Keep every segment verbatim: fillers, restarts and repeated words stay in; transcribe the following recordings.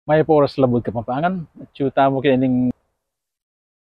Mayap a oras, Labuad Kapampangan. Atyu tamu keni king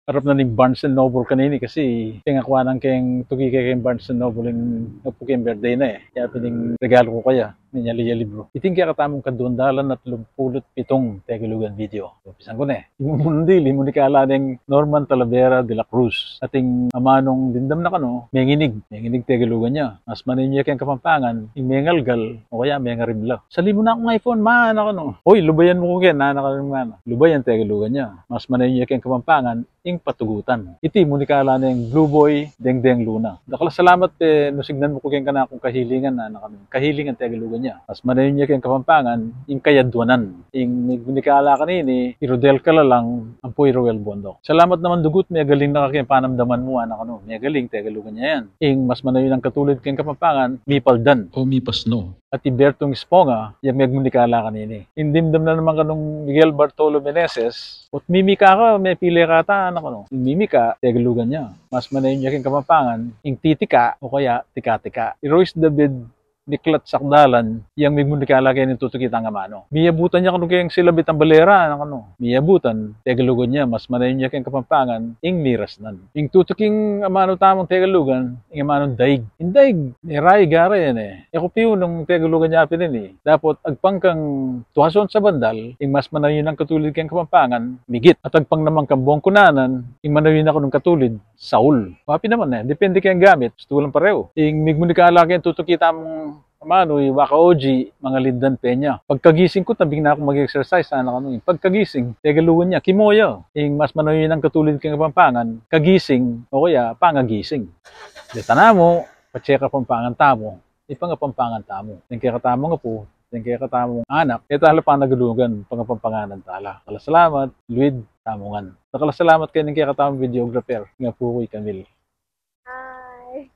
arap na ning Barnes and Noble kanini kasi king akuan keng tuki ke king Barnes and Noble ing apu keng birthday na e. Kaya pin ing regalu ku kaya, minyali ya libru. Iti ing kekatamung kaduang dalan at atlung pulu't pitung Tegalugan video. Umpisan ku ne. Ing mumundili, munikala neng Norman Talavera de la Cruz. Atin amanung dimdam na kanu, menginig. Menginig Tegalugan ya. Mas manayun ya keng Kapampangan ing mengalgal o kaya mengaribla. Sali mu na kung iPhone, ma, anak, anu. Oy, lubayan mu ku keni, anak, anu, anak. Lubayan Tegalugan ya. Mas manayun ya keng Kapampangan ing patugutan. Iti munikala neng Blue Boy, Dengdeng Luna. Dakal a salamat pin, nusignan mu ku keng kanakung kahilingan, anak, anu. Kahilingan Tegalugan ya. Mas manayun ya keng Kapampangan ing kayadwanan. Ing migmunikala kanini, i Rodel Kalalang ampo i Roel Bondoc. Salamat naman dugut, megaling na ka keng panamdaman mu, anak, anu. Megaling, Tegalugan ya yan. Ing mas manayun a katulid keng Kapampangan, mipaldan o mipasno. At i Bertong Esponga, yang migmunikala kanini. Ing dimdam na naman kanung Miguel Bartolo Meneses, ot mimika ka, mepile ka ata, anak, anu. Ing mimika, Tegalugan ya. Mas manayun ya keng Kapampangan ing titika o kaya tika-tika. I Royce David Niklat Sakdalan, yang migmunikala keni, tutuki tang amanu. Miyabutan ya kanu keng Silabit Ambalera, anak, anu. Miyabutan, Tegalugan ya. Mas manayun ya keng Kapampangan ing mirasnan. Ing tutuking amanu tamung Tegalugan, ing amanung daig. Ing daig, meraig, ara yan e. E ku piyu nung Tegalugan ya pin ini. Dapot agpang kang tuason sa bandal, ing mas manayun a katulid keng Kapampangan, migit. At agpang naman kang bongkunanan, ing manayun a kanung katulid, saul. Wa pin naman e, depende keng gamit, mistulan parehu. Ing migmunikala keng tutuki tamung amanu, i Waka Oji, Mangalindan Peña. Pagkagising ku, tambing na kung mag-exercise, anak, anu. Ing pagkagising, Tegalugan ya, kimoyo. Ing mas manayun a katulid keng Kapampangan, kagising, o kaya pangagising. Deta namu, patse Kapampangan tamu, ipangapampangan tamu. Deng kekatamung apu, deng kekatamung anak, e tala panagalugan, pangapampanganan tala. Dakal a salamat, luid tamu ngan. Dakal a salamat keni king kekatamung videographer, ing apu ku i Camille. Hi.